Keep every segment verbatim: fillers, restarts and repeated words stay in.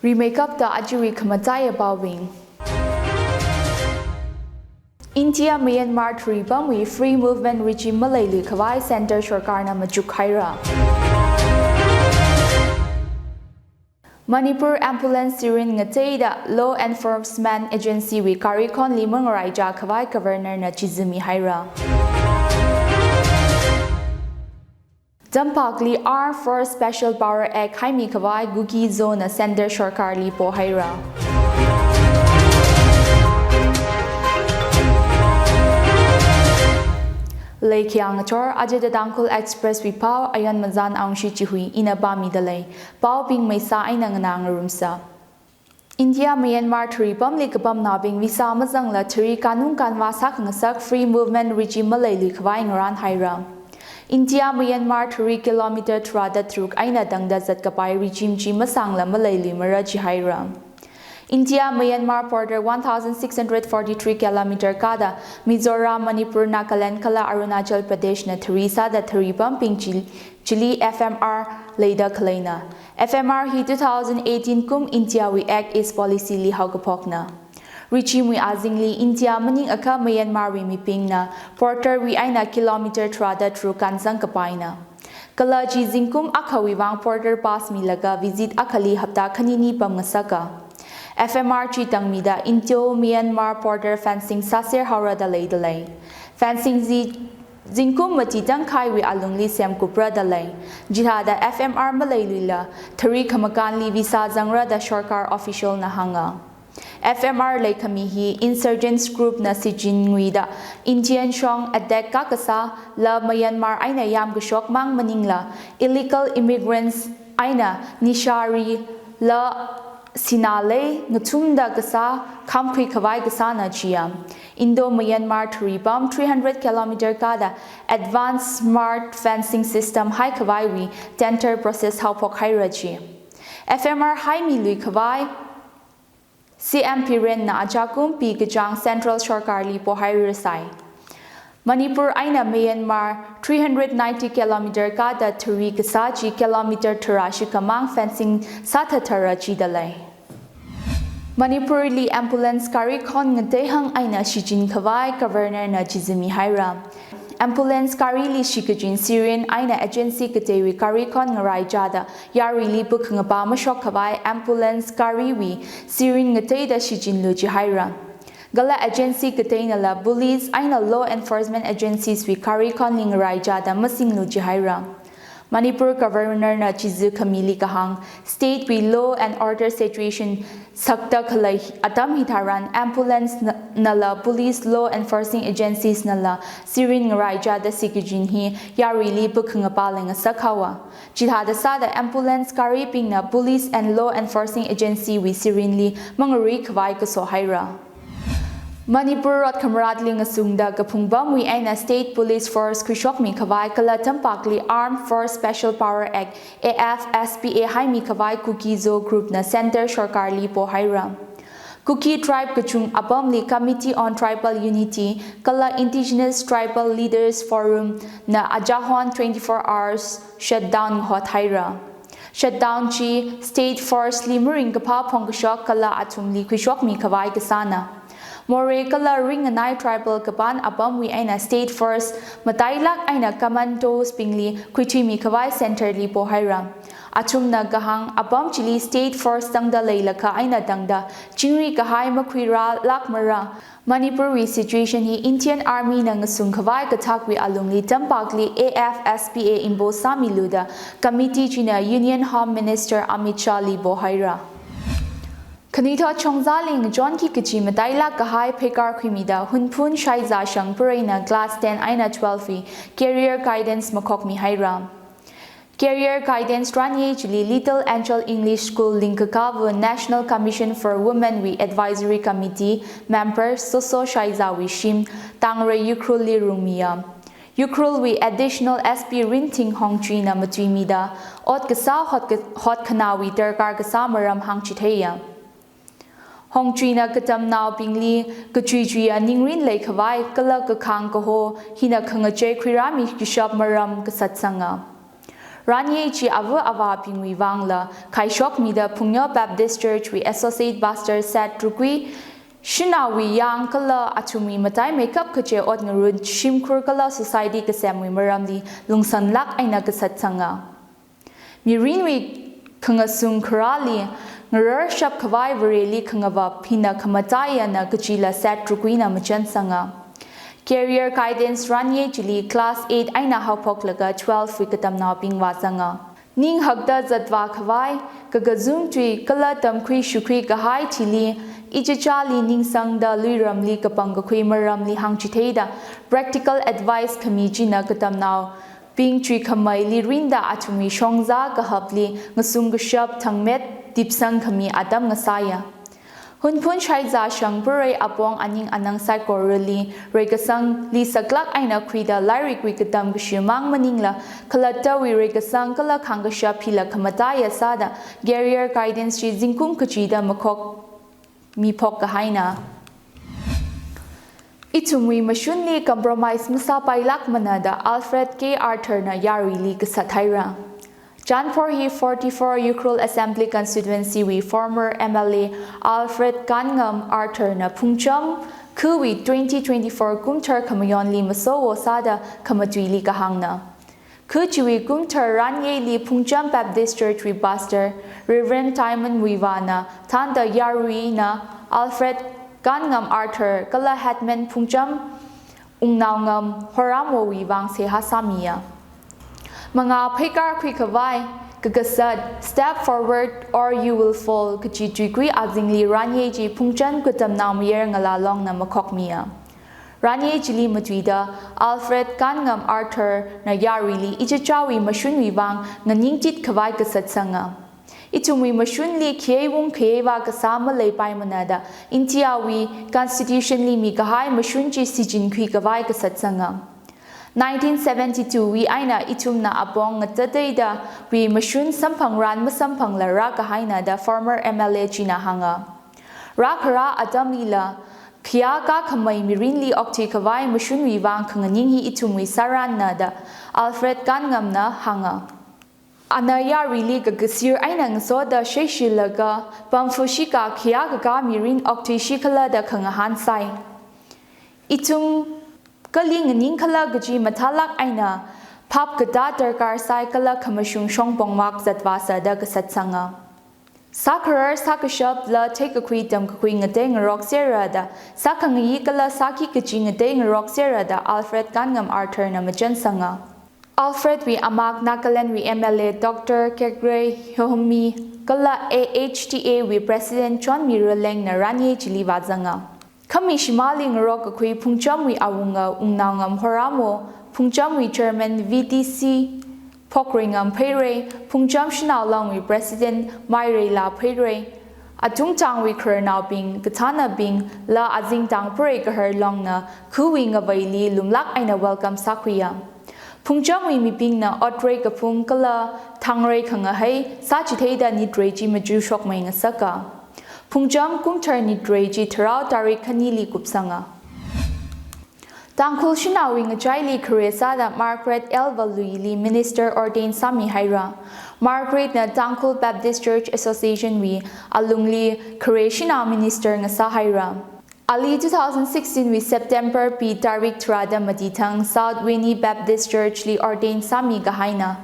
Rimeikapta ajawui khamataiya paobing. India Myanmar tharipamwui free movement regime maleilui khavai Centre Sarkarna machuk haira. Manipur ambulance siren ngateida law enforcement agency wui gari khonli mangaraicha khavai Governor na chizumi haira. Tampakli Armed Force Special Power Act haimi khavai Kuki-Zo na Centre Sarkarli pohaira. Leikhiang athor ajada Tangkhul Express wui pao ayan mazan aungshi chihui ina pamida lei. Paobing maisa eina nganā ngarumsa. India Myanmar tharipamli kapamnaobing visa mazangla thari kanung kanva sākhangasak free movement regime maleilui khavai ngaran haira. India Myanmar thari kilometer tharada tharuk eina tangda zat kapai regime chi masangla maleilui mara jihaira. India Myanmar border one thousand six hundred forty-three kilometer kada Mizoram, Manipur, Nagaland kala Arunachal Pradesh na thari sāda tharipambing chi chili F M R leida khaleina. F M R hi two thousand eighteen kum India wui Act East Policy li haokaphokna. Regime wui azingli India maningakha Myanmar wui mibingna border wui eina kilometer tharada tharuk kanzang kapaina. Kala chi zingkum akhawui vang border pass milaga visit akhali hapta khanini pamngasaka. F M R chi tangmida Indo-Myanmar border fencing sāser haora da leida lei. Fencing chi zingkum mati tangkhaiwui alungli semkupra da lei. Chithāda F M R maleiluila thari khamakanli visa zangra da Sarkar official na hānga. F M R leikhami hi insurgents group na sijin nguida Indian shong attack kakasā la Myanmar eina yamkashok mang maningla illegal immigrants eina nishari la sinā lei ngathumda kasā khamkhui khavai kasāna chiya. Indo-Myanmar tharipam three hundred kilometer kada advanced smart fencing system haikhavaiwui tender process haophok haira chi. F M R haimilui khavai C M Biren na ajakum pikachang Central Sarkarli pohairasai. Manipur eina Myanmar three hundred ninety kilometer kada thari kasā chi kilometer tharā shikhamang fencing sāthathara chida lei. Manipurli ambulance gari khon ngateihang eina shichin khavai Governor na chizumi haira. Ambulance garili shikachin siren eina agency kateiwui gari khon ngaraichada yaruili puk ngapa mashok khavai ambulance gariwui siren ngateida shichinlu jihaira. Kala agency kateinala police eina law enforcement agencies wui gari khonli ngaraichada masinglu jihaira. Manipur Governor na chizu khamili kahāng, state wui law and order situation sakta khalei atam hitharan ambulance na-, nala police law enforcing agencies nala siren ngaraichada shikachin hi yaruili puk ngapa leingasak haowa. Chithāda sāda ambulance garibingna police and law enforcing agency wui sirenli mangarui khavai kaso haira. Manipur rot khamaratli ngasungda kaphungpamwui eina State Police Force khuishokmi khavai kala tampakli Armed Force Special Power Act, A F S P A haimi khavai Kuki-Zo group na Centre Sarkarli pohaira. Kuki tribe kachung apamli Committee on Tribal Unity kala Indigenous Tribal Leaders Forum na ajahon twenty-four hours shutdown hothaira. Shutdown chi State Force li maringkaphā phongkashok kala athumli khuishokmi khavai kasāna. Moreh kala Ringnganai tribal kapan apamwui eina State Force matailak eina commandos bingli khuithuimi khavai Centre li pohaira. Athumna kahāng apam chili State Force tangda leilakha eina tangda chingri kahai makhuirālak mara. Manipurwui situation hi Indian Army na ngasung khavai kathakwui alungli tampakli A F S P A impose sāmilu da committee china Union Home Minister Amit Shah li pohaira. Khanuithot shongzali ngachonki kachi matailak kahai pheikar khuimida Hunphun Shaiza Shangpare na class ten eina twelve wui career guidance makhokmi haira. Career guidance ranye chili Little Angel English School Lingkakavu National Commission for Women wui Advisory Committee member Soso Shaiza wui shim Tangrei Ukhrul li rungmiya. Ukhrul wui Additional S P Rinthing Hongchuina matuimida ot kasā hot ka-, hot khanāwui darkar kasā maram hāngchitheiya. Hongchuina katamnaobingli kachuichuiya ningrin leikhavai kala kakhang kaho hina khangachei khuirāmi kashap maram kasatsanga. Ranye chi ava avābingwui vangla khaishokmida Phungyo Baptist Church wui Associate Pastor Seth Rukui, shanaowui yang kala athumwui mataimeikap kaje ot ngarun shimkhur kala society kasemwui maramli lungsanlāk eina kasatsanga. Mirinwui khangasung kharāli ngararshap khavai Vareli khangavap hina khamataiyana kajila Seth Rukuina machansanga. Career Guidance Ranye chili class eight eina haophoklaga twelve wui katamnaobing vāzanga. Ninghakta zatvā khavai, kakazung tui kala tamkhui shukhui kahai thili, ichichāli ningsangda luiramli kapangkakhui maramli hāngchitheida practical advice khami china katamnaobing chuikhameili rinda athumwui shongza kahapli ngasung kashap thangmet tipsang khami atam ngasāya. Hunphun shaizā shang purei apong aning anang saikorali reikasangli saklāk eina khuida lairikwui katam kashimang maningla khalattawui reikasang kala khangkashap hila khamataiya sāda career guidance chi zingkum kachida makhok miphok kahaina. Ithumwui mashunli compromise masāpailākmana da Alfred K Arthur na yaruili kasat haira. Chanphor hi forty-four Ukhrul Assembly Constituency wui former M L A Alfred Kanngam Arthur na Phungcham khawui twenty twenty-four kumthar khamayonli masowo sāda khamatuili kahāngna. Kha chiwui kumthar Ranyeli Phungcham Baptist Church wui Pastor Reverend Timon Muivahna thānda yaruina Alfred Kanngam Arthur kala Headman Phungcham Wungnaongam Horamwowui vang seihā sāmiya. Mangā pheikar khuikhavai, kakasat, "Step forward or you will fall," kachi tuikui azingli Ranye chi Phungcham katamnao mayar Ngala Longna makhokmiya. Ranye chili matuida Alfred Kanngam Arthur na yaruili ichichāwui mashunwui vang nganingtit khavai kasatsanga. Ithumwui mashunli khayei wung khayei vā kasā maleipaimana da India wui Constitution li mikahai mashun chi sichinkhui khavai kasatsanga. Nineteen seventy-two wui eina ithumna apong ngatateida wui mashun samphangran masamphangla rākahaina da former M L A china hānga. Rākharā atamlila khayā kakhamei mirinli okthui khavai mashunwui vang khanganing hi ithumwui sāranna da Alfred Kanngam na hānga. Ana yaruili kakasir eina ngasoda sheishilaga pamfushika khayā kakā mirin okthuishikhala da khangahān sai. Ithum kali nganingkhala kaji mathālāk eina phap katā darkar sai kala khamashung shongpong mak zatvāsa da kasatsanga. Sākharar sākashapla theikakhui tamkakhui ngatei ngarok sera da, sākhangayi kala sāki kaji ngatei ngarok sera da Alfred Kanngam Arthur na machansanga. Alfred wui amak Nagaland wui M L A Doctor Kekre Hyohmi kala A H T A wui President Chonmi Raleng na Ranye chili vāzanga. Khami shimāli ngarok kakhui Phungchamwui awunga Wungnaongam Horamwo, Phungchamwui Chairman V T C Phokreingam Pheirei, Phungcham Shanao Longwui President Maireila Pheirei, atungtangwui khararnaobing, kathānabing, la azingtang preigaharlongna khawui ngaveili lumlāk eina welcome sākhuiya. Phungchamwui mibingna otrei kaphung kala thangrei khangahai sāchitheida nitrei chi machushokmei ngasaka. Phungcham kumthar nitrei chi tharao tarik khanili kupsanga. Tangkhul shanaowui ngachaili khare sāda Margaret L Valuili Minister ordain sāmihaira. Margaret na Tangkhul Baptist Church Association wui alungli khare shanao minister ngasāhaira. Ali two thousand sixteen wui September pi tarik tharāda mati thang South Wini Baptist Church li ordain sāmi kahaina.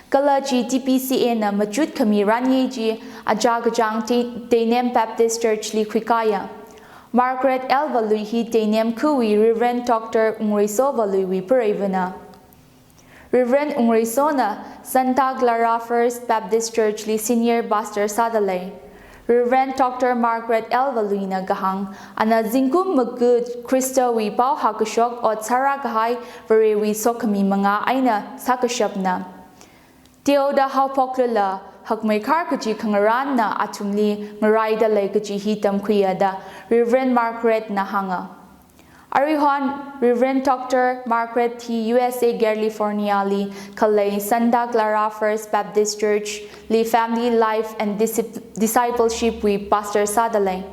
Kala chi T B C A na machut khami Ranye chi aja kachāng Te-, Teinem Baptist Church li khuikaya. Margaret L Valui hi Teinem khawui Reverend Doctor Ungreiso Valuiwui preiva̱na. Reverend Ungreisona Santa Clara First Baptist Church li Senior Pastor sāda lei. Reverend Doctor Margaret L Valuina kahāng, ana zingkum makut Khristawui pao hākashok ot sārā kahai Varewui sokhami mangā eina sākashapna. Teoda haophoklala, hakmeikhar kaji khangarānna athumli ngaraida lei kaji hi tamkhuiya da Reverend Margaret na hānga. Aruihon Reverend Doctor Margaret hi U S A California li khalei Santa Clara First Baptist Church li Family Life and Discip-, Discipleship wui Pastor sāda lei.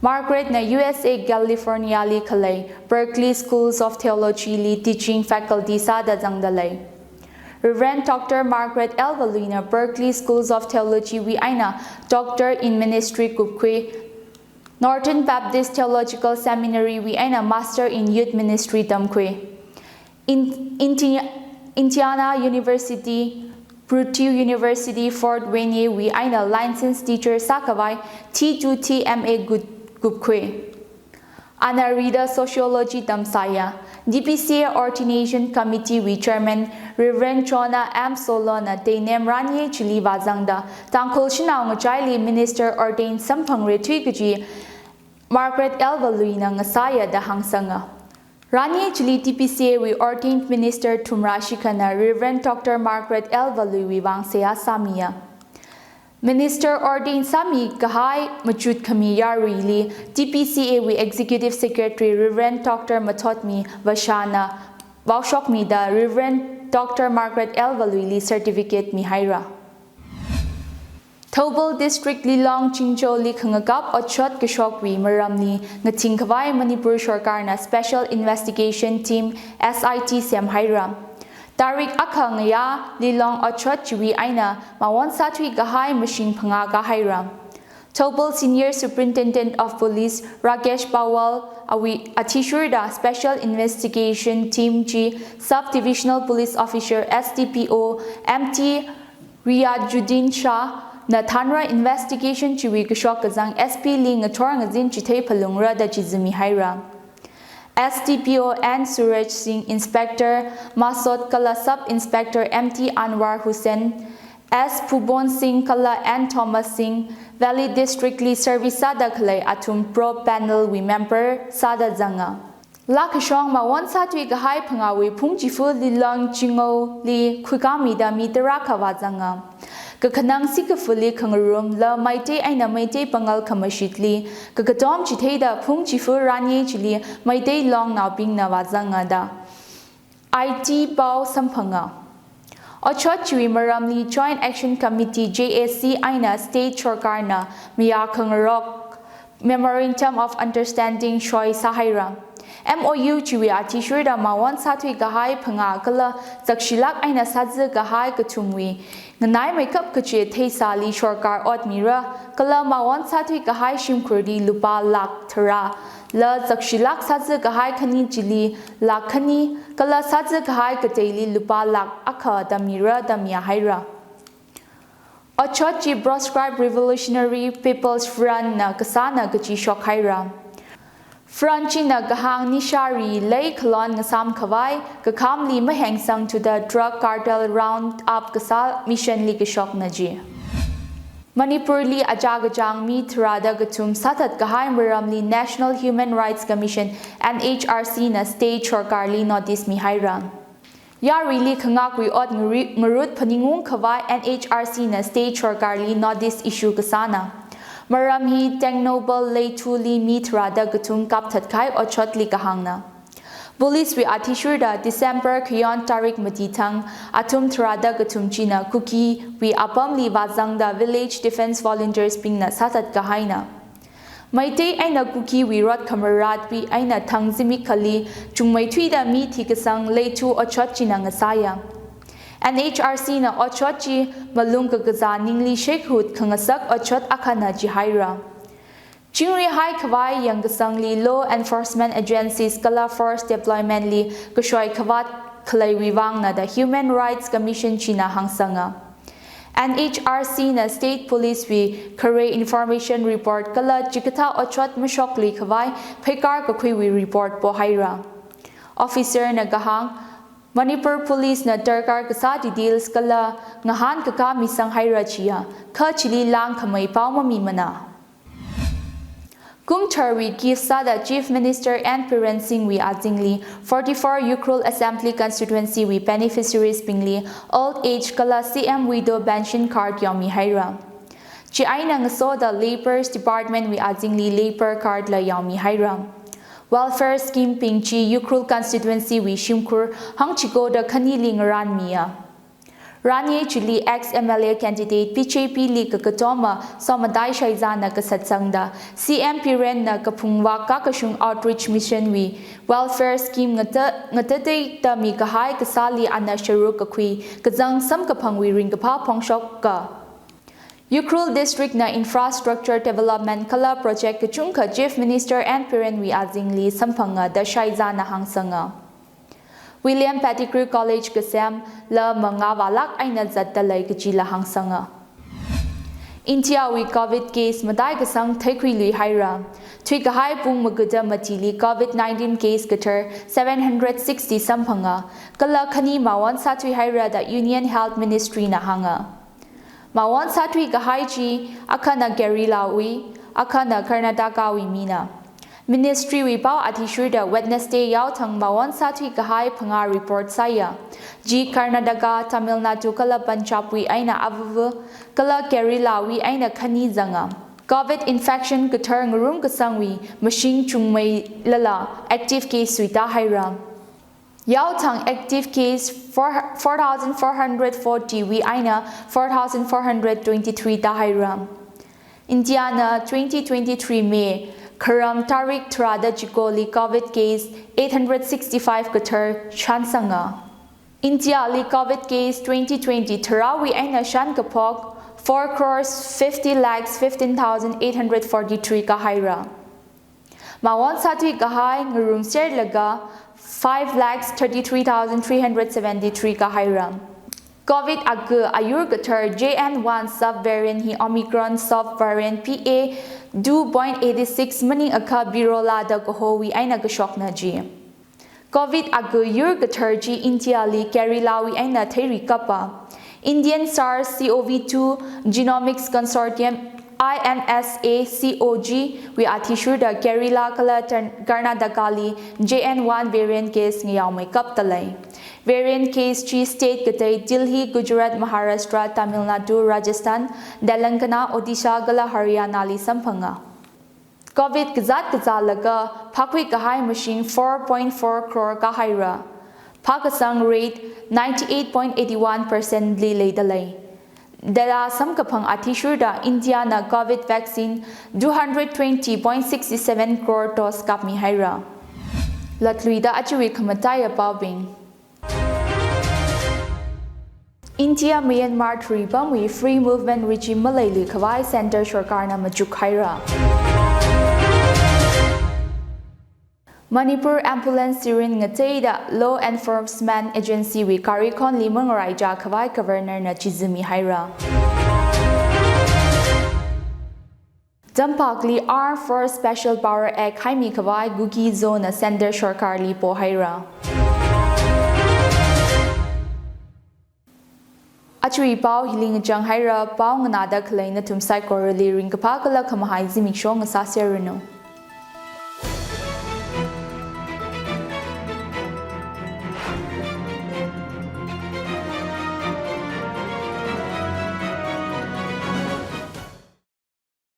Margaret na U S A California li khalei Berkeley Schools of Theology li Teaching Faculty sāda zangda lei. Reverend Doctor Margaret L Valuina Berkeley Schools of Theology wui eina Doctor in Ministry kupkhui. Northern Baptist Theological Seminary wui eina Master in Youth Ministry tamkhui. In, Indi-, Indiana University, Purdue University, Fort Wayne wui eina licensed teacher sākhavai T two T M A gut-, kupkhui. Ana rida Sociology tamsāya. D B C A Ordination Committee wui Chairman Reverend Jonah M Solo na Teinem ranye chili vāzangda Tangkhul shanao ngachaili Minister Ordained samphangre thui kaji Margaret L Valuina ngasāya da hāngsanga. Ranye chili D B C A wui Ordained Minister thumrā shikhana Reverend Doctor Margaret L Valui wui vang seihā sāmiya. Minister Ordained sāmikahai machut khami yaruili D B C A wui Executive Secretary Reverend Doctor Mathotmi Vashana vaoshokmida Reverend Doctor Margaret L Valuili certificate mihaira. Thoubal District Lilong Chingjouli khangakap otshot kashokwui maramli ngathingkhavai Manipur Sorkarna Special Investigation Team, S I T, semhaira. Tarik akha ngayā Lilong otshot chiwui eina mawon sāthuikahai mashing phangā kāhaira. Thoubal Senior Superintendent of Police Rakesh Pawal awui athishurda Special Investigation Team chi Sub Divisional Police Officer, S D P O, M T Riyajuddin Shah na thanra investigation chiwui kashok kazang S P li ngathor ngazin chithei phalungra da chizimihaira. S D P O N Suraj Singh, Inspector Masot kala Sub Inspector M T Anwar Hussain, S Phubon Singh kala N Thomas Singh, Valley District li service sāda khalei athum probe panel wui member sāda zanga. Laa kashong mawon sāthuikahai phangāwui phungchifa Lilong Chingouli khuikāmida mi tarākha vāzanga. Kakhanang sikafali khangarum la Meitei eina Meitei pangal khamashitli kakatom chitheida phungchifa ranye chili Meitei longnaobingna vāzanga da I T pao samphanga. Otshot chiwui maramli Joint Action Committee, J A C, eina State Sorkarna mayā khangarok Memorandum of Understanding shoi sāhaira. M O U chiwui athishurda mawon sāthuikahai phangā kala zakshilāk eina sāzakahai kathumwui nganaimeikap kachi theisāli sorkar ot mira, kala mawon sāthuikahai shimkhurli lupā lakh tharā, la zakshilāk sāzakahai khani chili lakh khani, kala sāzakahai kateili lupā lakh akha da mira da mihaira. Otshot chi proscribed Revolutionary People's Front na kasāna kachi shokhaira. Front china kahāng nishari lei khalon ngasāmkhavai kakhamli mahengsang thuda drug cartel round up kasā mission li kashokna ji. Manipurli achā kachāng mi tharāda kathum sāthatkahai maramli National Human Rights Commission, N H R C, na State Sorkarli notice mihaira. Yaruili khangakwui ot ngari-, ngarut phaningungkhavai N H R C na State Sorkarli notice issue kasāna. Maram hi Tengnoupal Leithuli mi tharāda kathum kapthatkahai otshotli kahāngna. Police wui athishurda December khayon tarik mati thang athum tharāda kathum china Kukiwui apamli vāzangda Village Defence Volunteers bingna sāthatkahaina. Meitei eina Kukiwui rot khamaratwui eina thang zimikhali chungmeithuida mi thikasang Leithu otshot china ngasāya. N H R C na otshot chi malung kakazā ningli sheikhut khangasak otshot akhana jihaira. Chingri haikhavai yangkasangli law enforcement agencies kala force deployment li kashoi khavāt khaleiwui vangna da Human Rights Commission china hāngsanga. N H R C na State Police wui khare information report kala chikathā otshot mashokluikhavai pheikar kakhuiwui report pohaira. Officer na kahāng, Manipur Police na darkar kasā details kala ngahānkakā misanghaira chiya, kha chili lāngkhamei pao mamimana. Kum tharwui gift sāda Chief Minister N Biren Singh wui azingli forty-four Ukhrul Assembly Constituency wui beneficiaries bingli old age kala C M widow pension card yaomihaira. Chieina ngasoda Labour Department wui azingli labour card la yaomihaira. Welfare scheme bing chi Ukhrul Constituency wui shimkhur hangchikoda khanili ngaranmiya. Ranye chili ex M L A candidate B J P li kakatoma Somadai Shaizana kasatsangda C M Birenna kaphungvak kakashung outreach mission wui welfare scheme ngata, ngatateida mikahai kasāli ana sharuk kakhui kazang samkaphangwui ringkaphā phongshoka. Ukhrul District na infrastructure development kala project kachungkha Chief Minister N Birenwui azingli samphanga da Shaizana hāngsanga. William Pettigrew College kasem la mangā vālak eina zatdalei kajila hāngsanga. India wui covid case matai kasang theikhuiluihaira. Thuikahai pung magada matili covid nineteen case kathar seven hundred sixty samphanga. Kala khani mawon sāthuihaira da Union Health Ministry na hānga. Mawon sāthuikahai chi akhana Kerala wui, akhana Karnataka wui mina. Ministry wui pao athishurda Wednesday yaothang mawon sāthuikahai phangā report sāya. Chi Karnataka, Tamil Nadu kala Punjab wui eina avuvu, kala Kerala wui eina khani zanga. Covid infection kathar ngarum kasangwui mashing chungmeilala active case suita haira. Yaothang active case four, four thousand four hundred forty wui eina four thousand four hundred twenty-three tāhaira. India na twenty twenty-three May kharam tarik tharāda chikoli covid case eight hundred sixty-five kathar shānsanga. India li covid case twenty twenty tharāwui eina shānkaphok four crores fifty lakhs fifteen thousand eight hundred forty-three kāhaira. Mawon sāthuikahai ngarumserlaga five lakhs thirty-three thousand three hundred seventy-three kāhaira. Covid aka ayur kathar J N one subvariant hi Omicron subvariant P A two point eight six maningakha birolada kahowui eina kashokna ji. Covid aka yur kathar chi India li Kerala wui eina theiri kapa. Indian SARS-CoV two Genomics Consortium, I N S A C O G wui athishurda Kerala kala Tan-, Karnataka li J N one variant case ngayaomei kaptalei. Variant case chi state katei Delhi, Gujarat, Maharashtra, Tamil Nadu, Rajasthan, Telangana, Odisha kala Haryana li samphanga. Covid kazāt kazālaga phākhuikahai mashing four point four crore kāhaira. Phākasang rate ninety-eight point eight one percent li leidalei. Data samkaphang athishurda India na covid vaccine two hundred twenty point six seven crore dose kapmihaira. Latluida ajawui khamataiya paobing. India Myanmar thuripamwui free movement regime maleiluikhavai Centre Sarkarna machukhaira. Manipur ambulance siren ngateida law enforcement agency wui gari khonli mangaraichākhavai Governor na chizimihaira. Tampakli Armed Force Special Power Act haimikhavai Kuki Zo na Centre Sarkarli pohaira. Ajawui pao hili ngachanghaira, pao nganāda khalei nathum saikorali ringkaphā kala khamahai zimiksho ngasāserranu.